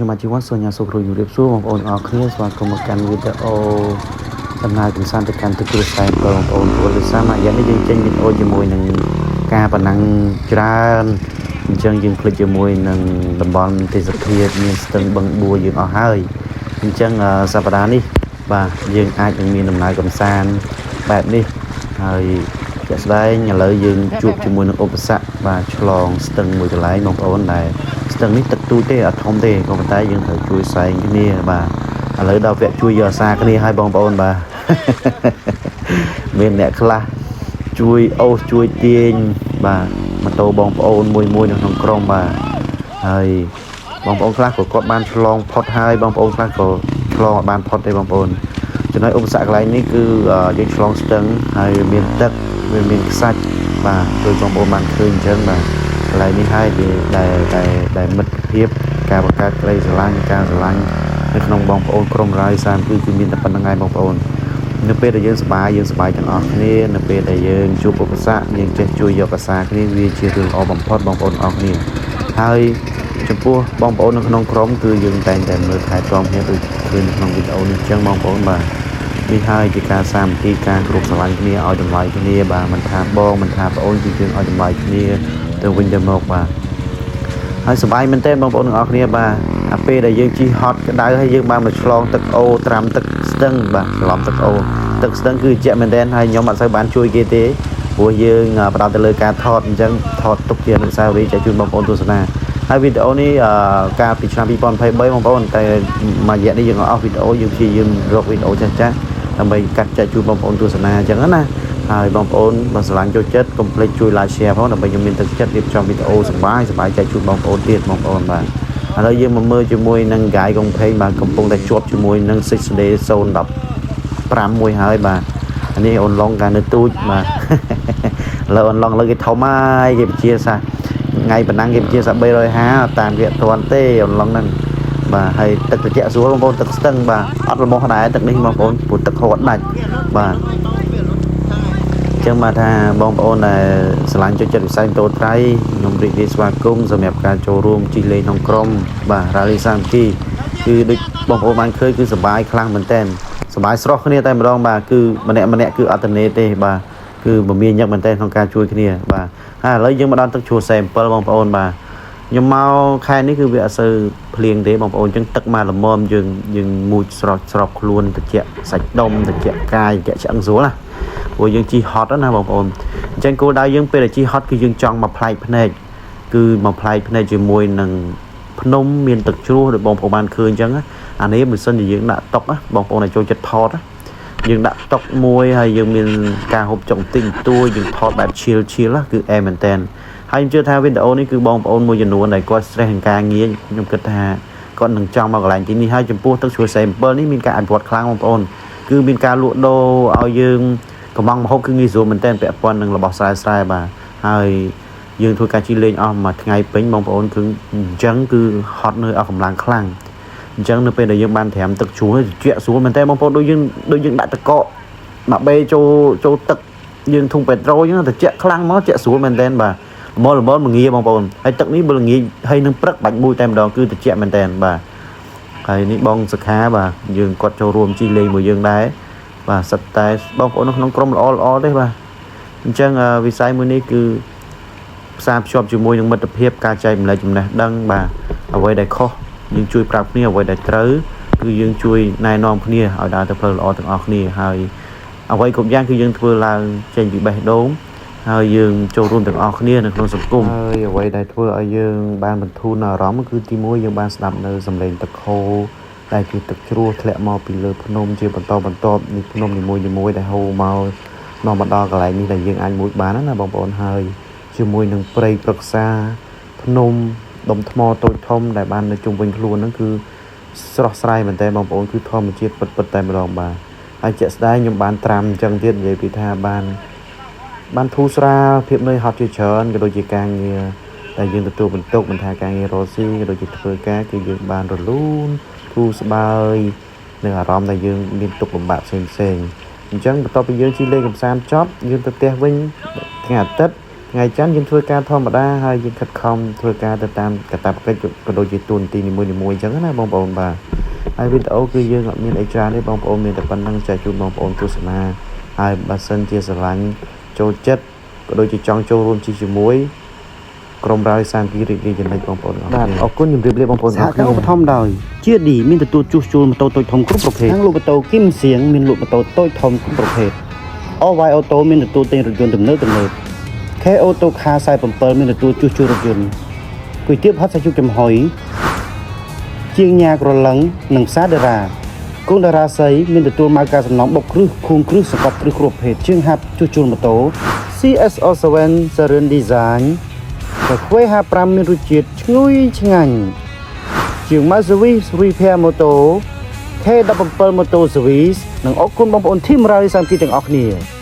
ខ្ញុំបាទជីវ័នសូមញ៉ាំសុខរួចជម្រាបសួរបងប្អូនអរគ្នាស្វាគមន៍មកកាន់វីដេអូដំណើរកម្សាន្តទៅកាន់ទឹកជ្រោះសែនបងប្អូនព្រោះដោយសារមួយរយៈនេះយើងចេញវីដេអូជាមួយនឹងការប៉ណ្ណឹងច្រើនអញ្ចឹងយើងភ្លេចជាមួយនឹងតំបន់ទេសភាពមានស្ទឹងបឹងបួយើងអស់ហើយអញ្ចឹងសប្តាហ៍នេះបាទយើងអាចនឹងមានដំណើរកម្សាន្តបែបនេះហើយជាក់ស្ដែងឥឡូវយើងជួបជាមួយនឹងឧបសគ្គបាទឆ្លងស្ទឹងមួយកន្លែងបងប្អូនដែលស្ទឹងនេះទឹកទូចទេអត់ធំទេក៏ប៉ុន្តែយើងត្រូវជួយសែងគ្នាបាទឥឡូវដល់វគ្គជួយយកអាសាគ្នាឲ្យបងប្អូនបាទ មានអ្នកខ្លះជួយអូសជួយទាញបាទម៉ូតូបងប្អូនមួយមួយនៅក្នុងក្រុមបាទហើយបងប្អូនខ្លះក៏គាត់បានឆ្លងផុតហើយបងប្អូនខ្លះក៏ឆ្លងអត់បានផុតទេបងប្អូនចំណុចឧបសគ្គកន្លែងនេះគឺយើងឆ្លងស្ទឹងហើយវាមានទឹកវាមានខ្សាច់បាទដោយបងប្អូនបានឃើញអញ្ចឹងបាទកន្លែងនេះហើយដែលដែលដែលមិត្តភាពការបង្កើតក្តីស្រឡាញ់ការស្រឡាញ់នៅក្នុងបងប្អូនក្រុមរាយសាមគឺគឺមានតែប៉ុណ្្នឹងឯងបងប្អូន នៅពេលដែលយើងសប្បាយយើងសប្បាយទាំងអស់គ្នានៅពេលដែលយើងជួបឧបសគ្គយើងចេះជួយយកអាសាគ្នាវាជារឿងល្អបំផុតបងប្អូនអរគ្នាហើយចំពោះបងប្អូននៅក្នុងក្រុមគឺយើងតែងតែមើលថែទាំគ្នាដូចឃើញនៅក្នុងវីដេអូនេះអញ្ចឹងបងប្អូនបាទនេះហើយជាការសាមគ្គីការគ្រប់ស្រឡាញ់គ្នាឲ្យតម្លៃគ្នាបាទមិនថាបងមិនថាប្អូនគឺយើងឲ្យតម្លៃគ្នាទៅវិញទៅមកបាទ ហើយសប្បាយមែនទែនបងប្អូនទាំងអស់គ្នាបាទអាពេលដែលយើងជិះហត់ក្តៅហើយយើងបានមកឆ្លងទឹកអូត្រាំទឹកស្ទឹងបាទច្រឡំទឹកអូទឹកស្ទឹងគឺជាក់មែនទែនហើយខ្ញុំអត់សូវបានជួយគេទេព្រោះយើងផ្ដោតទៅលើការថតអញ្ចឹងថតទុកជាអនុស្សាវរីយ៍ចែកជូនបងប្អូនទស្សនាហើយវីដេអូនេះកាលពីឆ្នាំ2023បងប្អូនតែមួយរយៈនេះយើងអស់វីដេអូយើងព្យាយាមរកវីដេអូចាស់ៗដើម្បីកាត់ចែកជូនបងប្អូនទស្សនាអញ្ចឹងណាហើយបងប្អូនបើស្រឡាញ់ចូលចិត្តកុំភ្លេចជួយ like share ផងដើម្បីខ្ញុំមានទឹកចិត្តរៀបចំវីដេអូសប្បាយសប្បាយចែកជូនបងប្អូនទៀតបងប្អូនបាទឥឡូវយើងមកមើលជាមួយនឹង Guy កុងភេងបាទកំពុងតែជាប់ជាមួយនឹង 6 day 015មួយហើយបាទអានេះអូនឡុងកាលនៅទូចបាទ ឥឡូវអូនឡុងលើគេធំហើយគេបជាសាសថ្ងៃប៉ុណ្ណឹងគេបជាសា350តាមគេអត់ទាន់ទេអូនឡុងហ្នឹងបាទហើយទឹកត្រជាក់ស្រួលបងប្អូនទឹកស្ទឹងបាទអត់លមោះដែរទឹកនេះបងប្អូនព្រោះទឹកហូរអត់ដាច់បាទចឹងបាទថាបងប្អូនដែលស្រឡាញ់ចូលចិត្តវិស័យម៉ូតូត្រៃខ្ញុំរីករាយស្វាគមន៍សម្រាប់ការចូលរួមជិះលេងក្នុងក្រុមបាទរ៉ាលីសាមគ្គីគឺដូចបងប្អូនបានឃើញគឺសប្បាយខ្លាំងមែនតើសប្បាយស្រស់គ្នាតែម្ដងបាទគឺម្នាក់ម្នាក់គឺអត់តនេទេបាទគឺមមាញឹកមែនតើក្នុងការជួយគ្នាបាទហើយឥឡូវយើងមកដល់ទឹកជ្រោះ47បងប្អូនបាទខ្ញុំមកខែនេះគឺវាអត់សូវភ្លៀងទេបងប្អូនអញ្ចឹងទឹកមកល្មមយើងយើងមូចស្រោចស្រពខ្លួនត្រជាក់សាច់ដុំត្រជាក់កាយត្រជាក់ឆ្អឹងស្រួលណាព្រោះយើងជិះហត់ណាបងប្អូនអញ្ចឹងគោលដៅយើងពេលដែលជិះហត់គឺយើងចង់មកប្លែកភ្នែកគឺមកប្លែកភ្នែកជាមួយនឹងភ្នំមានទឹកជ្រោះដូចបងប្អូនបានឃើញអញ្ចឹងអានេះបើសិនជាយើងដាក់តុកបងប្អូនដែលចូលចិត្តថតយើងដាក់តុកមួយហើយយើងមានការហូបចុកបន្តិចបន្តួចយើងថតបែប chill chill គឺអែមែនតើហើយខ្ញុំជឿថាវីដេអូនេះគឺបងប្អូនមួយចំនួនដែលគាត់ stress នឹងការងារខ្ញុំគិតថាគាត់នឹងចង់មកកន្លែងទីនេះហើយចំពោះទឹកជ្រោះ47នេះមានការអភិវឌ្ឍខ្លាំងបងប្អូនគឺមានការលក់ដូរឲ្យយើងកំងមហូបគឺងាយស្រួលមែនតើពាក់ព័ន្ធនឹងរបស់ស្រែស្រែបាទហើយយើងធ្វើការជិះលេងអស់មួយថ្ងៃពេញបងប្អូនគឺអញ្ចឹងគឺហត់នឿយអស់កម្លាំងខ្លាំងអញ្ចឹងនៅពេលដែលយើងបានត្រាំទឹកជ្រោះត្រជាក់ស្រួលមែនតើបងប្អូនដូចយើងដូចយើងដាក់តកកមកបេចូលចូលទឹកយើងធុងពេត្រូលអញ្ចឹងត្រជាក់ខ្លាំងមកត្រជាក់ស្រួលមែនតើបាទល្មមល្មមងាបងប្អូនហើយទឹកនេះបើល្ងាចហើយនឹងព្រឹកបាច់មួយតែម្ដងគឺត្រជាក់មែនតើបាទហើយនេះបងសខាបាទយើងគាត់ចូលរួមជិះលេងមួយយើងដែរបាទសិតតែបងប្អូននៅក្នុងក្រុមល្អល្អទេបាទអញ្ចឹងវិស័យមួយនេះគឺផ្សារភ្ជាប់ជាមួយនឹងមិត្តភាពការចែកម្លែកចំណេះដឹងបាទអ្វីដែលខុសយើងជួយប្រាប់គ្នាអ្វីដែលត្រូវគឺយើងជួយណែនាំគ្នាឲ្យដើរទៅផ្លូវល្អទាំងអស់គ្នាហើយអ្វីគ្រប់យ៉ាងគឺយើងធ្វើឡើងចេញពីបេះដូងហើយយើងចូលរួមទាំងអស់គ្នានៅក្នុងសង្គមហើយអ្វីដែលធ្វើឲ្យយើងបានបន្ធូរនៅអារម្មណ៍គឺទីមួយយើងបានស្ដាប់នៅសំឡេងទឹកហូរដែលជាទឹកជ្រោះធ្លាក់មកពីលើភ្នំជាបន្តបន្ទាប់នៃភ្នំនីមួយៗដែលហូរមកនាំមកដល់កន្លែងនេះដែលយើងអាចមុជបានណាបងប្អូនហើយជាមួយនឹងព្រៃព្រឹក្សាភ្នំដុំថ្មតូចធំដែលបាននៅជុំវិញខ្លួនហ្នឹងគឺស្រស់ស្រាយមែនតើបងប្អូនគឺធម្មជាតិពិតៗតែម្ដងបាទហើយជាក់ស្ដែងខ្ញុំបានត្រាំអញ្ចឹងទៀតនិយាយពីថាបានបានធូរស្រាលភាពនឿយហត់ជាច្រើនក៏ដូចជាការងារដែលយើងទទួលបន្ទុកមិនថាការងាររកស៊ីក៏ដូចជាធ្វើការគឺយើងបានរលូនធូរស្បើយនៅអារម្មណ៍ដែលយើងមានទុក្ខលំបាកផ្សេងផ្សេងអញ្ចឹងបន្ទាប់ពីយើងជិះលេងកម្សាន្តចប់យើងទៅផ្ទះវិញថ្ងៃអាទិត្យ ថ្ងៃច័ន្ទយើងធ្វើការធម្មតាហើយយើងខិតខំធ្វើការទៅតាមកាតព្វកិច្ចក៏ដូចជាតួនាទីនីមួយៗអញ្ចឹងណាបងប្អូនបាទហើយវីដេអូគឺយើងអត់មានអីច្រើនទេបងប្អូនមានតែប៉ុណ្្នឹងចែកជូនបងប្អូនទស្សនាហើយបើសិនជាស្រឡាញ់ចូលចិត្តក៏ដូចជាចង់ចូលរួមជិះជាមួយក្រុមរ៉ាយសាមគ្គីរីករាយចំណេញបងប្អូនអរបាទអរគុណជម្រាបលាបងប្អូន សហការឧបត្ថម្ភដោយជាឌីមានទទួលជួសជុលម៉ូតូតូចធំគ្រប់ប្រភេទហាងលក់ម៉ូតូគឹមសៀងមានលក់ម៉ូតូតូចធំគ្រប់ប្រភេទ OY Auto មានទទួលទិញរថយន្តទំនើបទំនើប K Auto Car 47មានទទួលជួសជុលរថយន្តគុយទាវហត់សាច់ជូកចំហុយជាងញ៉ាក្រឡឹងនិងផ្សារតារាគងតារាសីមានទទួលម៉ៅការសំណងបុកគ្រឹះខួងគ្រឹះសង្កត់គ្រឹះគ្រប់ប្រភេទជាងហាប់ជួសជុលម៉ូតូ CSO7 Seren Design កាហ្វេ55មានរសជាតិឈ្ងុយឆ្ងាញ់ជាង Maserati Repair Moto K17 Moto Service និងអរគុណបងប្អូនធីមរ៉ាលីសាមគ្គីទាំងអស់គ្នា។